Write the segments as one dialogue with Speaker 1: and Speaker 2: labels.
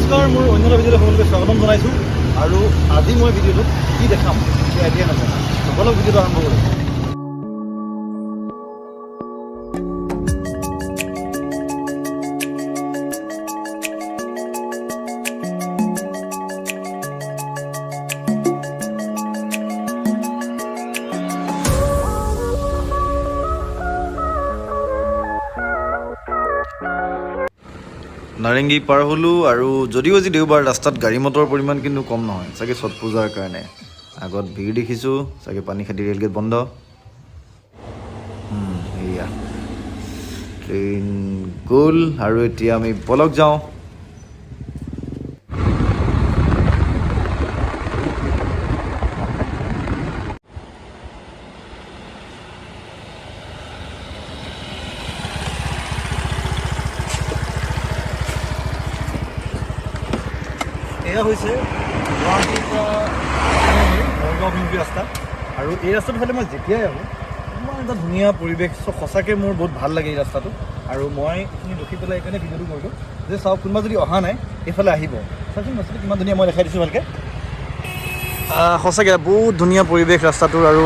Speaker 1: নমস্কাৰ, মোৰ অন্য এটা ভিডিঅ'লৈ সকলোকে স্বাগতম জনাইছোঁ। আৰু আজি মই ভিডিঅ'টোত কি দেখাম সেই আইডিয়া নাজানো। বলক, ভিডিঅ'টো আৰম্ভ কৰোঁ।
Speaker 2: নাৰেংগী পাৰ হ'লোঁ আৰু যদিও আজি দেওবাৰ, ৰাস্তাত গাড়ী মটৰৰ পৰিমাণ কিন্তু কম নহয়, চাগে ছট পূজাৰ কাৰণে। আগত ভিৰ দেখিছোঁ, চাগে পানীখাইতি ৰেলগেট বন্ধ। এয়া ট্ৰেইন গ'ল আৰু এতিয়া আমি বলক যাওঁ।
Speaker 1: এয়া হৈছে গুৱাহাটীৰ পৰা মৰিগাঁও অভিমুখী ৰাস্তা আৰু এই ৰাস্তাটোৰ ফালে মই যেতিয়াই আহোঁ, ইমান এটা ধুনীয়া পৰিৱেশ। চ' সঁচাকৈ মোৰ বহুত ভাল লাগে এই ৰাস্তাটো। আৰু মই এইখিনি ৰখি পেলাই এইকাৰণে ভিডিঅ'টো কৰিলোঁ যে চাওক, কোনোবা যদি অহা নাই, এইফালে আহিব। চাওকচোন, ৰাস্তাটো কিমান ধুনীয়া, মই দেখাই দিছোঁ ভালকৈ। সঁচাকৈ বহুত ধুনীয়া পৰিৱেশ ৰাস্তাটোৰ আৰু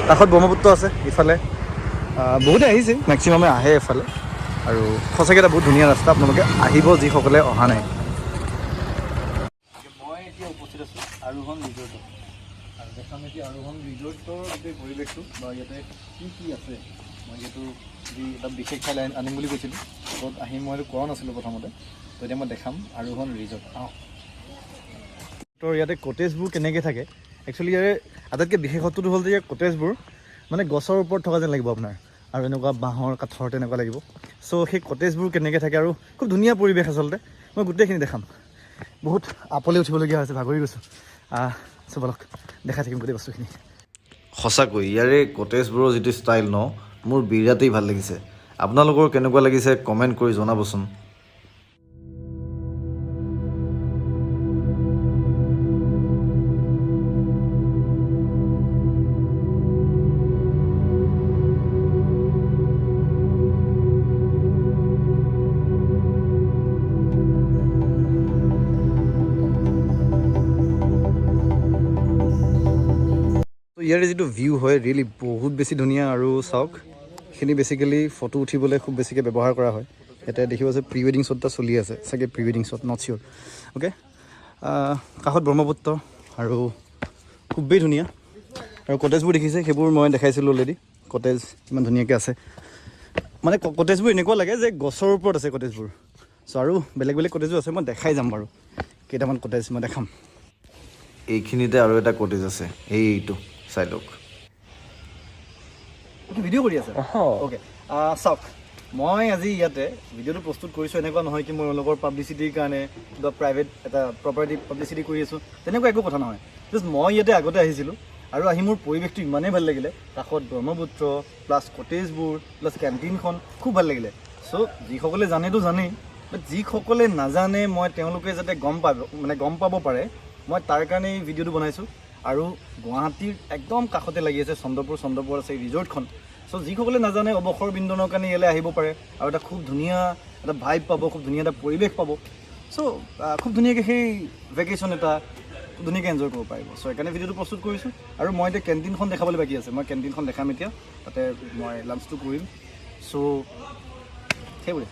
Speaker 1: কাষত ব্ৰহ্মপুত্ৰ আছে ইফালে। বহুতে আহিছে, মেক্সিমামে আহে এইফালে। আৰু সঁচাকৈ এটা বহুত ধুনীয়া ৰাস্তা, আপোনালোকে আহিব যিসকলে অহা নাই। মই এতিয়া উপস্থিত আছোঁ আৰোহণ ৰিজৰ্টত আৰু দেখাম এতিয়া আৰোহণ ৰিজৰ্টৰ গোটেই পৰিৱেশটো বা ইয়াতে কি কি আছে। মই যিহেতু যি এটা বিশেষ ঠাইলৈ আনিম বুলি কৈছিলোঁ, য'ত আহিম, মই এইটো কোৱা নাছিলোঁ প্ৰথমতে। তো এতিয়া মই দেখাম আৰোহণ ৰিজৰ্ট। আহক। তো ইয়াতে কটেজবোৰ কেনেকৈ থাকে, একচুৱেলি ইয়াৰে আটাইতকৈ বিশেষত্বটো হ'ল যে ইয়াৰ কটেজবোৰ মানে গছৰ ওপৰত থকা যেন লাগিব আপোনাৰ আৰু এনেকুৱা বাঁহৰ কাঠৰ তেনেকুৱা লাগিব। চ' সেই কটেজবোৰ কেনেকৈ থাকে আৰু খুব ধুনীয়া পৰিৱেশ আচলতে, মই গোটেইখিনি দেখাম। বহুত আপলৈ উঠিবলগীয়া হৈছে, ভাগৰি গৈছোঁ। চ' বলক, দেখাই থাকিম গোটেই বস্তুখিনি।
Speaker 2: সঁচাকৈ ইয়াৰে কটেজবোৰৰ যিটো ষ্টাইল ন, মোৰ বিৰাটেই ভাল লাগিছে। আপোনালোকৰ কেনেকুৱা লাগিছে কমেণ্ট কৰি জনাবচোন।
Speaker 1: তো ইয়াৰে যিটো ভিউ হয়, ৰিয়েলি বহুত বেছি ধুনীয়া। আৰু চাওক, এইখিনি বেচিকেলি ফটো উঠিবলৈ খুব বেছিকৈ ব্যৱহাৰ কৰা হয়। ইয়াতে দেখিব যে প্ৰি ৱেডিং শ্বট এটা চলি আছে চাগে, pre wedding shot, not sure. Okay, কাষত ব্ৰহ্মপুত্ৰ আৰু খুবেই ধুনীয়া। আৰু কটেজবোৰ দেখিছে, সেইবোৰ মই দেখাইছিলোঁ অলৰেডি। কটেজ ইমান ধুনীয়াকৈ আছে, মানে কটেজবোৰ এনেকুৱা লাগে যে গছৰ ওপৰত আছে কটেজবোৰ। চ' আৰু বেলেগ বেলেগ কটেজো আছে, মই দেখাই যাম বাৰু। কেইটামান কটেজ মই দেখাম।
Speaker 2: এইখিনিতে আৰু এটা কটেজ আছে, এইটো চাই লওক।
Speaker 1: ভিডিঅ' কৰি আছে? অ'কে, চাওক, মই আজি ইয়াতে ভিডিঅ'টো প্ৰস্তুত কৰিছোঁ। এনেকুৱা নহয় কি মই এওঁলোকৰ পাব্লিচিটিৰ কাৰণে কিবা প্ৰাইভেট এটা প্ৰপাৰ্টি পাব্লিচিটি কৰি আছোঁ, তেনেকুৱা একো কথা নহয়। জাষ্ট মই ইয়াতে আগতে আহিছিলোঁ আৰু আহি মোৰ পৰিৱেশটো ইমানেই ভাল লাগিলে। কাষত ব্ৰহ্মপুত্ৰ, প্লাছ কটেজবোৰ, প্লাছ কেণ্টিনখন খুব ভাল লাগিলে। চ' যিসকলে জানেতো জানেই, বাট যিসকলে নাজানে, মই তেওঁলোকে যাতে গম পাব, মানে গম পাব পাৰে, মই তাৰ কাৰণে এই ভিডিঅ'টো বনাইছোঁ। আৰু গুৱাহাটীৰ একদম কাষতে লাগি আছে চন্দ্ৰপুৰ, চন্দ্ৰপুৰত আছে এই ৰিজৰ্টখন। চ' যিসকলে নাজানে, অৱসৰ বিনোদনৰ কাৰণে ইয়ালৈ আহিব পাৰে আৰু এটা খুব ধুনীয়া এটা ভাইব পাব, খুব ধুনীয়া এটা পৰিৱেশ পাব। চ' খুব ধুনীয়াকৈ সেই ভেকেশ্যন এটা খুব ধুনীয়াকৈ এনজয় কৰিব পাৰিব। চ' সেইকাৰণে ভিডিঅ'টো প্ৰস্তুত কৰিছোঁ। আৰু মই এতিয়া কেণ্টিনখন দেখাবলৈ বাকী আছে। মই কেণ্টিনখন দেখাম এতিয়া, তাতে মই লাঞ্চটো কৰিম। চ' সেইবোৰে।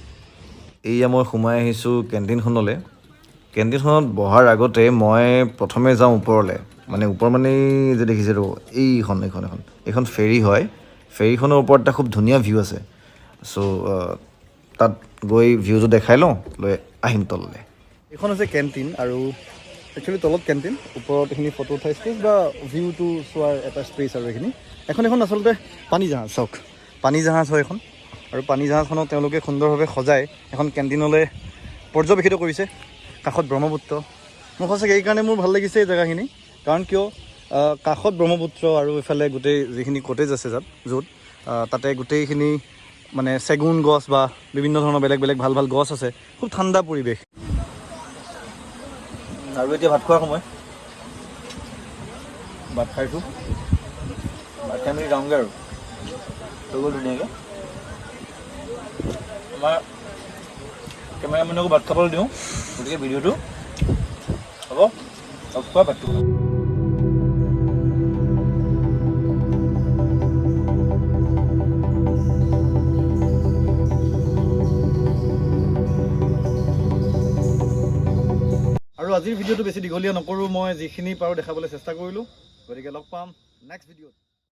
Speaker 2: এইয়া মই সোমাই আহিছোঁ কেণ্টিনখনলৈ। কেণ্টিনখনত বহাৰ আগতে মই প্ৰথমে যাওঁ ওপৰলৈ। মানে ওপৰ মানে এই যে দেখিছে ৰ'ব, এইখন এইখন এখন এইখন ফেৰী হয়। ফেৰীখনৰ ওপৰত এটা খুব ধুনীয়া ভিউ আছে। চ' তাত গৈ ভিউটো দেখাই লওঁ, লৈ আহিম তললৈ।
Speaker 1: এইখন হৈছে কেণ্টিন আৰু একচুৱেলি তলত কেণ্টিন, ওপৰত এইখিনি ফটো উঠা স্পেচ বা ভিউটো চোৱাৰ এটা স্পেচ। আৰু এইখিনি এখন আচলতে পানী জাহাজ। চাওক, পানী জাহাজ হয় এখন আৰু পানী জাহাজখনক তেওঁলোকে সুন্দৰভাৱে সজাই এখন কেণ্টিনলৈ পৰ্যবেক্ষিত কৰিছে। কাষত ব্ৰহ্মপুত্ৰ। মোৰ সঁচাকৈ এইকাৰণে মোৰ ভাল লাগিছে এই জেগাখিনি, কাৰণ কিয়, কাষত ব্ৰহ্মপুত্ৰ আৰু ইফালে গোটেই যিখিনি কটেজ আছে তাত য'ত তাতে গোটেইখিনি মানে চেগুন গছ বা বিভিন্ন ধৰণৰ বেলেগ বেলেগ ভাল ভাল গছ আছে, খুব ঠাণ্ডা পৰিৱেশ। আৰু এতিয়া ভাত খোৱাৰ সময়, ভাত খাইছোঁ। ভাত খাই মেলি যাওঁগৈ আৰু হৈ গ'ল ধুনীয়াকৈ। আমাৰ কেমেৰামেনকো ভাত খাবলৈ দিওঁ, গতিকে ভিডিঅ'টো হ'ব, খোৱা ভাতটো। আৰু আজিৰ ভিডিঅ'টো বেছি দীঘলীয়া নকৰোঁ, মই যিখিনি পাৰোঁ দেখাবলৈ চেষ্টা কৰিলোঁ। গতিকে লগ পাম নেক্সট ভিডিঅ'ত।